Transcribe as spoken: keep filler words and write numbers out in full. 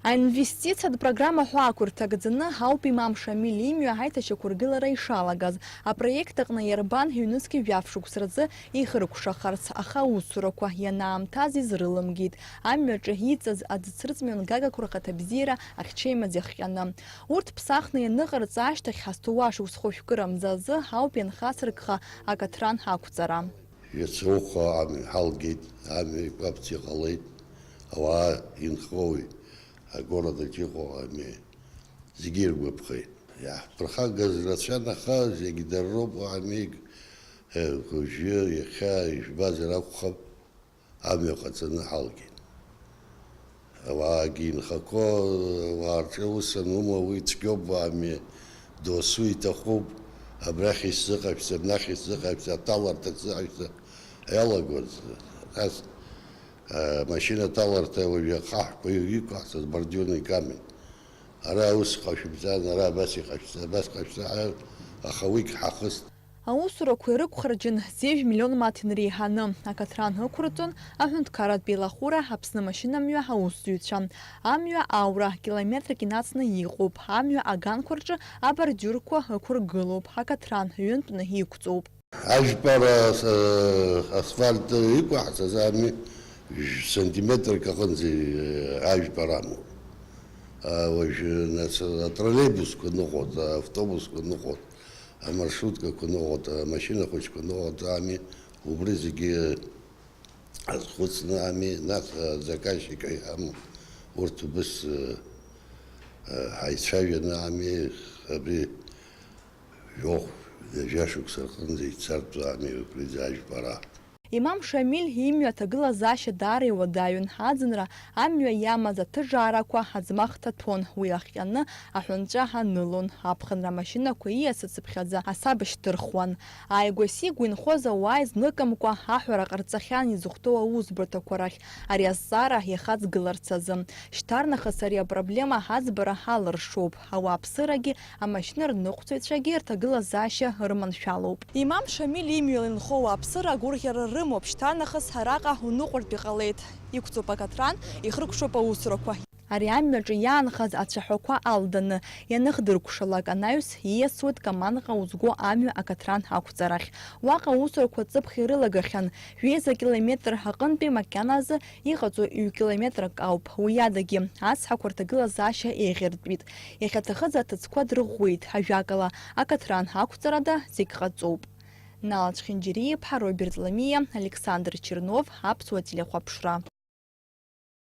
Аинвестициатә программа ҳәа ақәырҭагӡаны ауп Имам Шамиль имҩа аиҭашьақәыргылара ишалагаз. Апроект аҟны иарбан ҩнызқьи жәаф шықәса рзы ихыркәшахарц, аха аусурақәа ианаамҭаз изрылымгеит. Амҩаҿы иҵаз аӡы црыҵ мҩангагақәа рхаҭабзиара ахьчеимаз иахҟьаны. Урҭ ԥсахны ианыҟарҵа ашьҭахь ҳазҭоуа шықәса хәышәкырамза азы ауп ианхасыркха акаҭран ақәҵара. Иацы ухәа амҩа ҳалгеит, амҩа игәаԥҵ иҟалеит, ауаа инхоуи, агород аҿы иҟоу амҩа, зегьы иргәаԥхеит. Иаҳԥырхагаз рацәан, аха зегь дара роуп, амҩа, э, уажәы, иахьа ижәбазар акәхап, амҩа ҟаҵаны ҳалгеит. Ауаагьы инхақәоу, ауаа рҿы аус анума, уи цәгьоуп, амҩа досу иҭахуп, абрахь исзыҟашәҵа, абнахь исзыҟашәҵа, аҭаларҭа сзыҟашәҵа, иалагоит. Нас, а, машьына аҭаларҭа уажәы ахаҳәқәа иқәаҳҵаз бордюрный камень. Ара ус ҟашәымҵан, ара абас иҟашәҵа, абас ҟашәҵа ҳәа, аха уигь ҳахыст. Аусурақәа ирықәхарџьын зежә миллион мааҭ инреиҳаны. Акаҭран ықәырҵон аҳәынҭқарратә еилахәыра Аԥсны машьынамҩа аусзуҩцәа. Амҩа аура километрак инацны иҟоуп. Амҩа аганқәа рҿы абордиурқәа ықәыргылоуп. Акаҭран ҩынтәны иқәҵоуп. Ажәпара, э, асфальт иқәаҳҵаз ами, сантиметрк аҟынӡа, э, ажәпара амоуп. А, уажәы, нас, атроллеибусқәа ныҟәоит, автобусқәа ныҟәоит, амаршруткақәа ныҟәоит, амашьына хәыҷқәа ныҟәоит ами, убри зегьы азхәыцны ами, нас, а, заказчик ҳамоуп, урҭ убыс, э, э, ҳаицәажәаны ами, абри жәохә, ҩажәа шықәса рҟынӡа ицартә ами, убри зажәпара. Имам Шамиль имҩа аҭагылазаашьа даара иуадаҩын. Аӡынра амҩа иамаз аҭыжаарақәа аӡмах ҭаҭәон, уи ахҟьаны аҳәынҵәа анылон, аԥхынра амашьынақәа ииасыцыԥхьаӡа асабашь дырхуан. Ааигәа-сигәа инхоз ауаа изныкымкәа аҳәара ҟарҵахьан изыхәҭоу аусбарҭақәа рахь ари азҵаара иахаҵгыларц азы. Шьҭарнахыс ари апроблема аӡбара алыршоуп. Ауааԥсырагьы, амашьына рныҟәцаҩцәагьы рҭагылазаашьа рманшәалоуп. Имам Шамиль имҩала инхо ауааԥсыра агәырӷьара рымоуп, шьҭарнахыс араҟа уныҟәартә иҟалеит. Иқәҵоуп акаҭран, ихыркәшоуп аусурақәа. Ари амҩаҿы иаанхаз ацәаҳәақәа алданы ианыхдыркәшалак анаҩс, ииасуеит Каманҟа узго амҩа акаҭран ақәҵарахь. Уаҟа аусурақәа ҵыԥх ирылагахьан, жәеиза километр аҟынтәи макьаназы иҟаҵоу ҩ-километрак ауп. Уи адагьы, ацҳақәа рҭагылазаашьа еиӷьыртәит. Иахьаҭахыз аҭыӡқәа дрыӷәӷәеит, ажәакала, акаҭран ақәҵарада зегь ҟаҵоуп. Нал Ачхьынџьариа-иԥҳа, Роберт Ламиа, Александр Чернов, Аԥсуа телехәаԥшра.